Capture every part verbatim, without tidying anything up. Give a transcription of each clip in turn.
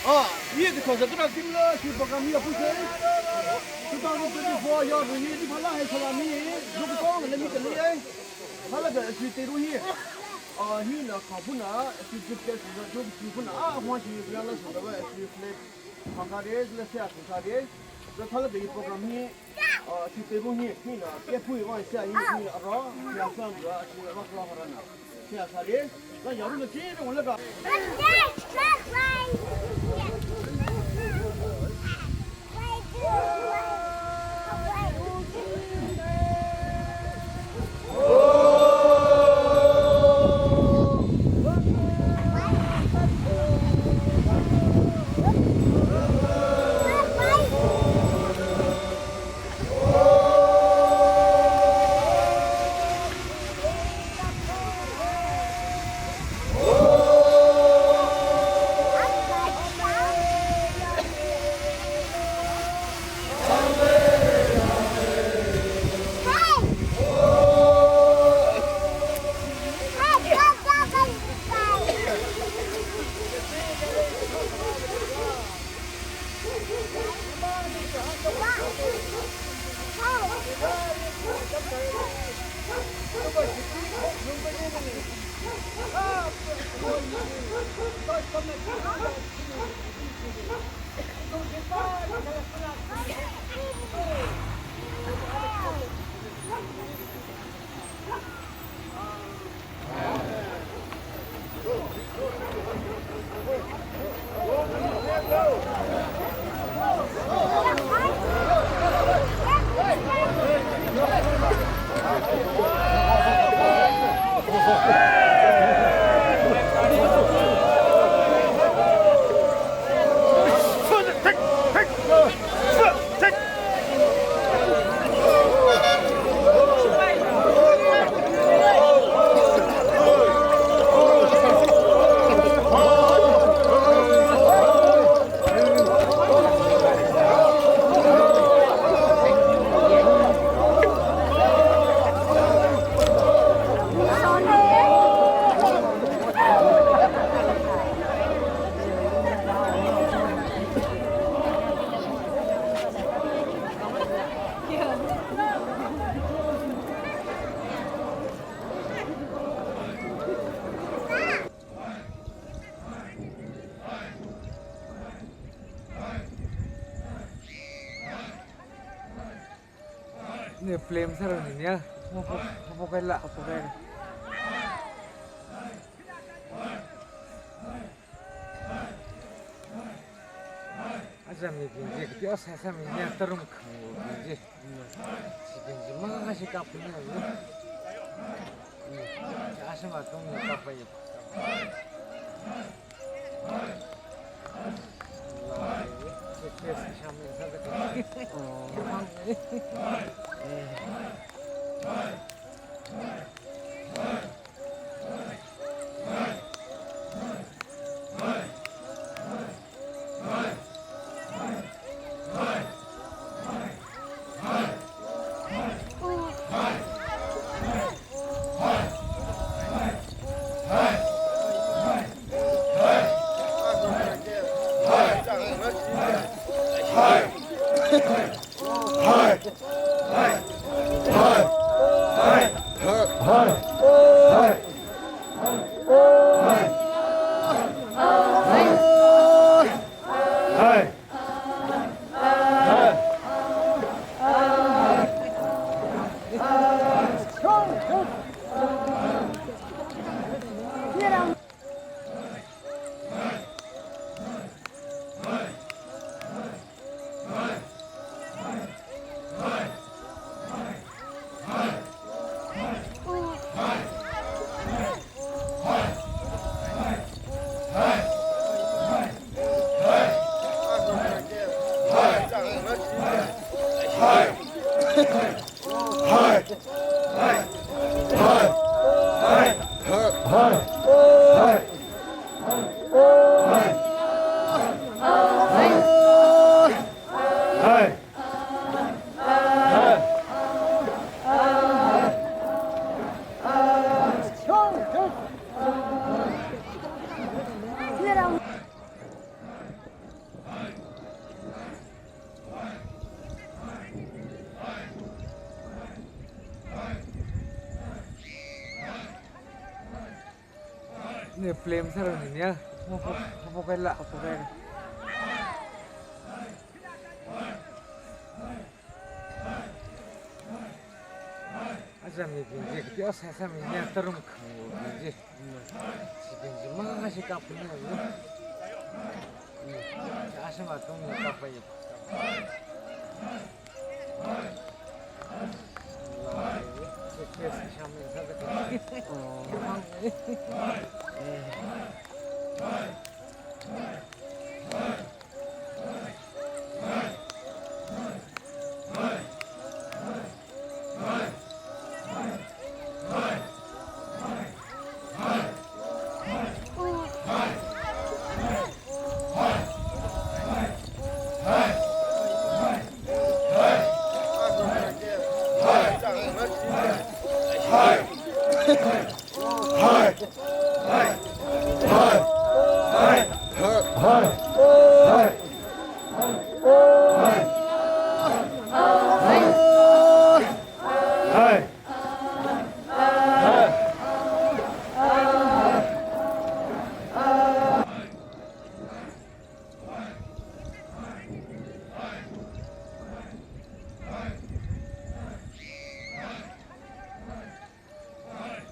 Ah, ye kathā zatkara tingla, shi program hi apushai. Two thousand twenty-four yar hi, di phala hai salami, lukong le mi kali ai. Phala ka shi teru hi. Ah, hina kapuna, shi chief guest, shi kapuna, ah, hwa shi yala sura, shi flag. Khangkhare, la sia khangkhare. Kala phalaga hi program hi, ah, shi teru hi, hina, kepui wa sia hi, hi, ara, sia sang ra, shi ra kala harana. Sia sare, la yaru na chi, na wala ka. Ni flame sar ni ya. Hapo, hapo kaila, hapo kaila. Aja mi binji, kiti o sa sa mi ya tarum kang binji. Si binji ma si kap ni ya. Aja ma tung ni kap ya. Ne plem sar ni ya. Hapo, hapo kaila, hapo kaila. Aja mibing chi, kati asai sāmi ya, tarum khangwui bing chi. Sibing chi mangāshi kapna ya. Aja matung ni kapai.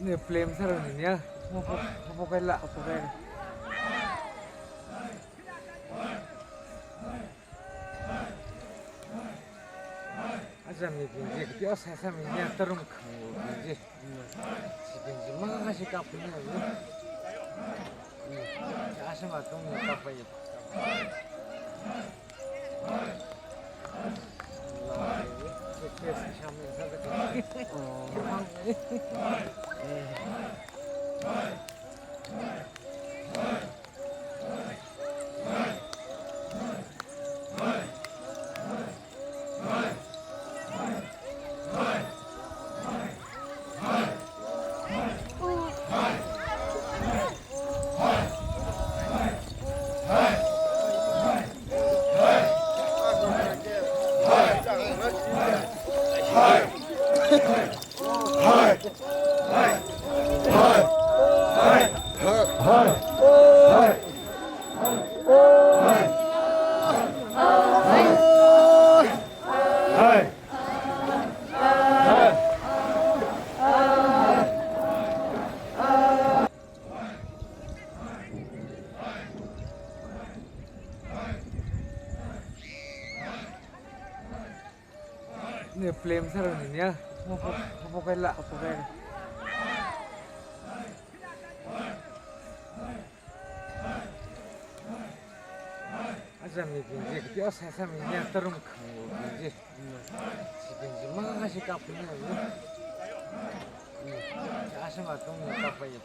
Ne plem sar ni ya. Hapo, hapo kaila, hapo kaila. Aja mibing chi, kati asai sāmi ya, tarum khangwui bing chi. Sibing chi mangāshi kapna ya. Aja matung ni kapai. Ne plem sar ni ya. Hapo, hapo kaila, hapo kaila. Aja mibing chi, kati asai sāmi ya, tarum khangwui bing chi. Sibing chi mangāshi kapna ya. Aja matung ni kapai.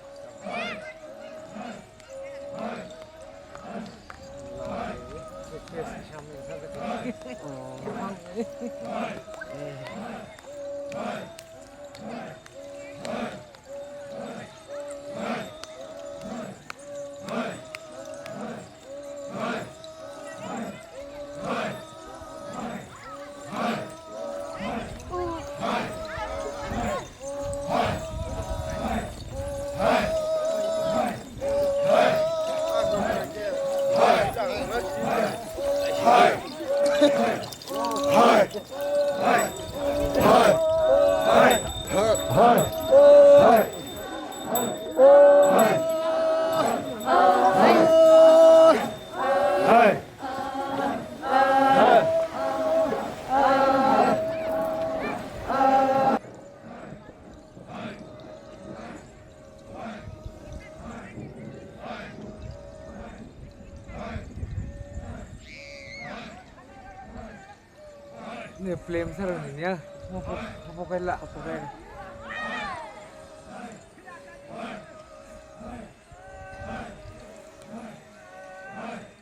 Ne plem sar ni ya. Hapo, hapo kaila, hapo kaila.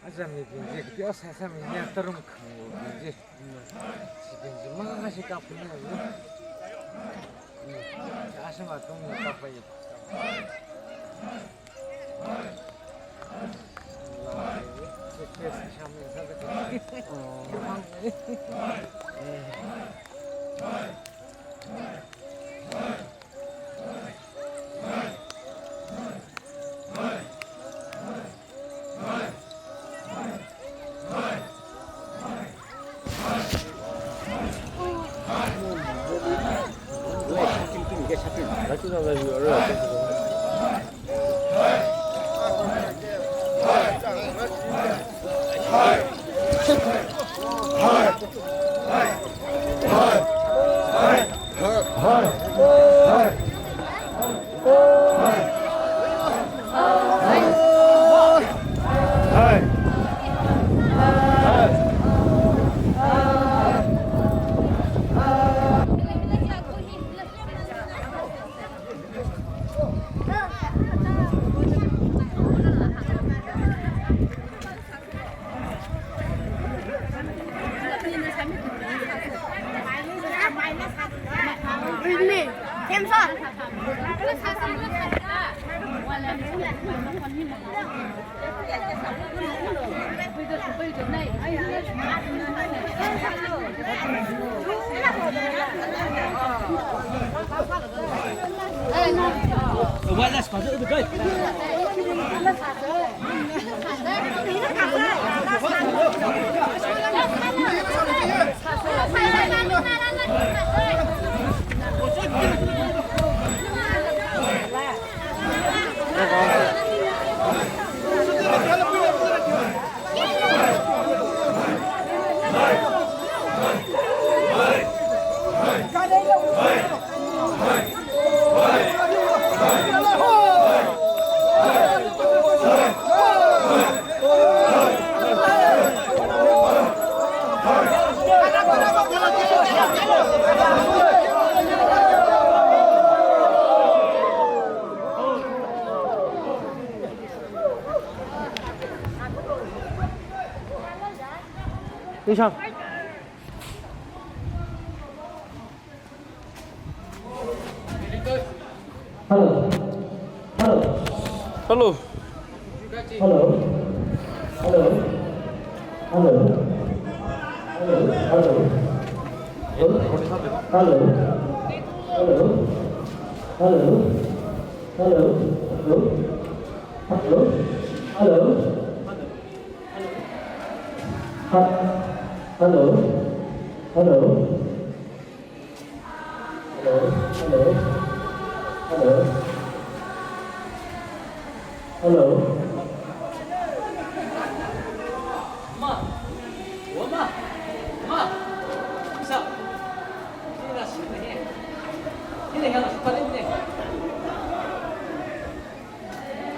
Aja mibing chi, kati asai sāmi ya, tarum khangwui bing chi. Sibing chi mangāshi kapna ya. Aja matung ni kapai. Hello. Hello. Hello. Hello. Hello. Hello. Hello. Hello. Hello. Hello. Hello. Ma. O ma. Ma. Sa.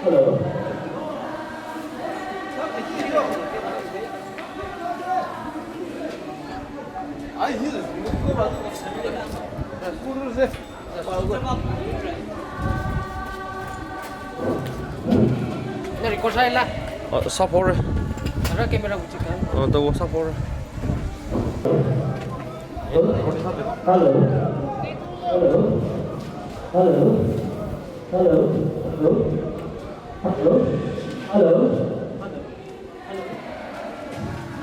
Hello. Na record sāhaira? Ah, sāphok haira. Ara camera wuchi kan. Ah, tawa sāphok haira. Hello. Hello. Hello. Hello. Hello. Hello. Hello. Hello.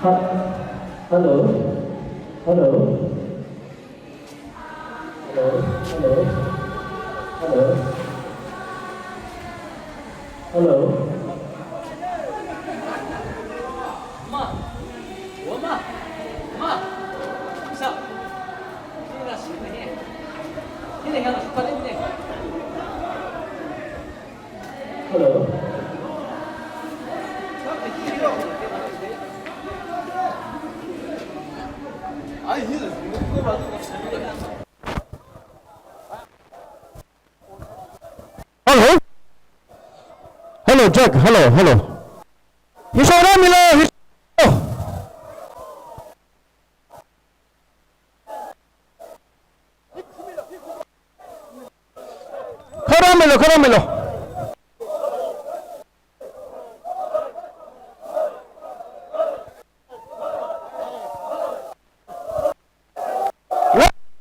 Ha-, hello. Hello. Hello. Hello. Hello. Hello. Ma. O ma. Ma. Sa. Hello. Hello. Hello, Jack. Hello, hello. Hisho rāmilo, hisho. Kharāmilo, kharāmilo.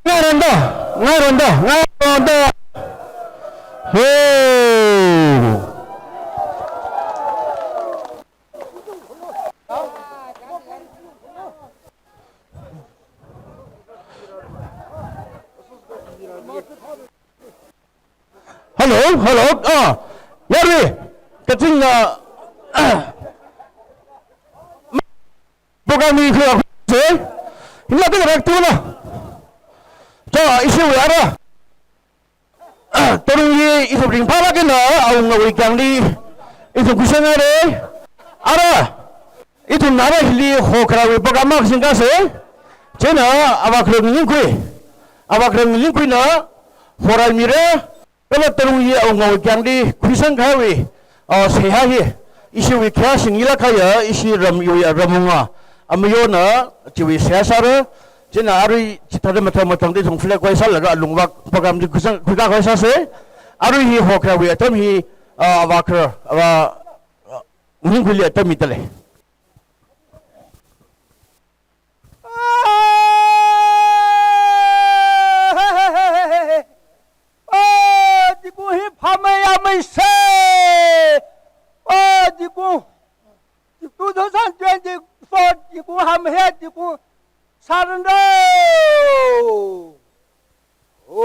Ngaranda, ngaranda, ngaranda. Hey. Hello, hello. Ah, Yarui, kaching, ah, program ni khuya se, ila te rak tu na. Cha, issue ya ra. Tarung hi ithum ringphālāk eina awungawui kayāngli ithum khuisanghaira. Ara, ithum nara hili hokharāwui program akha singkāsa. Chieina avākharā Ngalingkhui, avākharā Ngalingkhuina horāmira. Kala tarung hi awungawui kayāngli khuisangkahaiwui, ah, seihā hi ishiwui khayāshing ilāk kahaiya, ishi ramwui, ah, ramwunga, ah, mayona chiwui seihā sāra. Chieina arui chithāda mathang mathangda ithum flag hoisālaga alungvak program chi khuisang, khuikā hoisāsa. Arui hi hokharāwui atam hi, ah, avākharā, avā, ah, Ngalingkhuili atam midalei. Ah, zikung hi phāmeiya meisa. Ah, zikung. Two thousand twenty-four zikung hamhe zikung sāranu. Ho!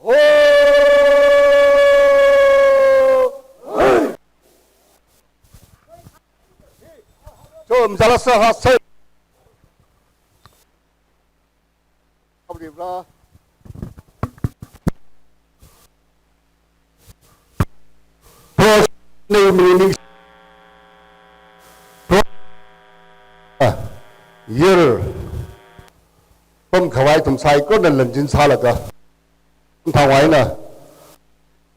Ho! Chom zala sa ha sai. Abribra. Pro ne mini. Pro. Ah, year. Pamkhavai ithum saikorana lanzin sālaga, thangvaina,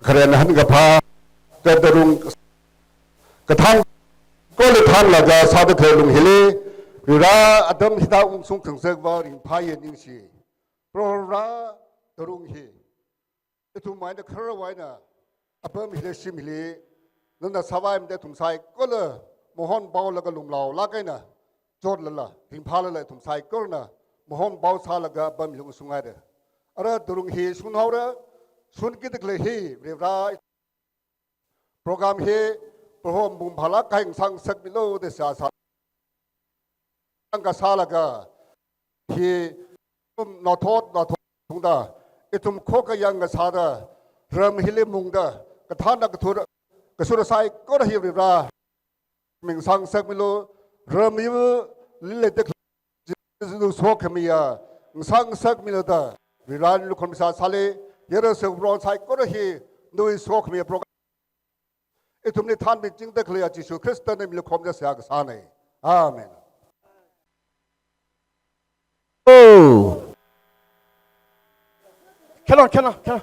kharen hankaphā, katarung, kathang, kola thanglaga sāda khalei lung hili, Varivara atam hithāda ungshung khangasak vāng ringphāya ningshi. Proho Varivara tarung hi ithum eina khararwui eina apam hili shim hili, nana sāvāmida ithum saikola mahonpaolaga lumlaolāk eina, chotlala, ringphālala ithum saikorana mahonpao sālaga apam hili ungshunghaira. Ara tarung hi shunhaora, shungkida khalei hi, Varivara, program hi Proho mungphālāk kahai ngasāngasakmilu da seihā sā. Yangkasālaga hi ithum nathot nathot tungda, ithum khokkha yangkasāda, ram hili mungda, kathāna kathura, kasura saikora hi Varivara, mi ngasāngasakmilu, ram hili leida Jishu sokhamiya ngasāngasakmilu da, Varivara lukhon misā sāli, yara se ron saikora hi, nawui sokhamiya program ithumli thanmichingda khaleiya Jishu Khristana mili khomda seihā kasāna. Amen. Oh. Khenang, khenang, khenang.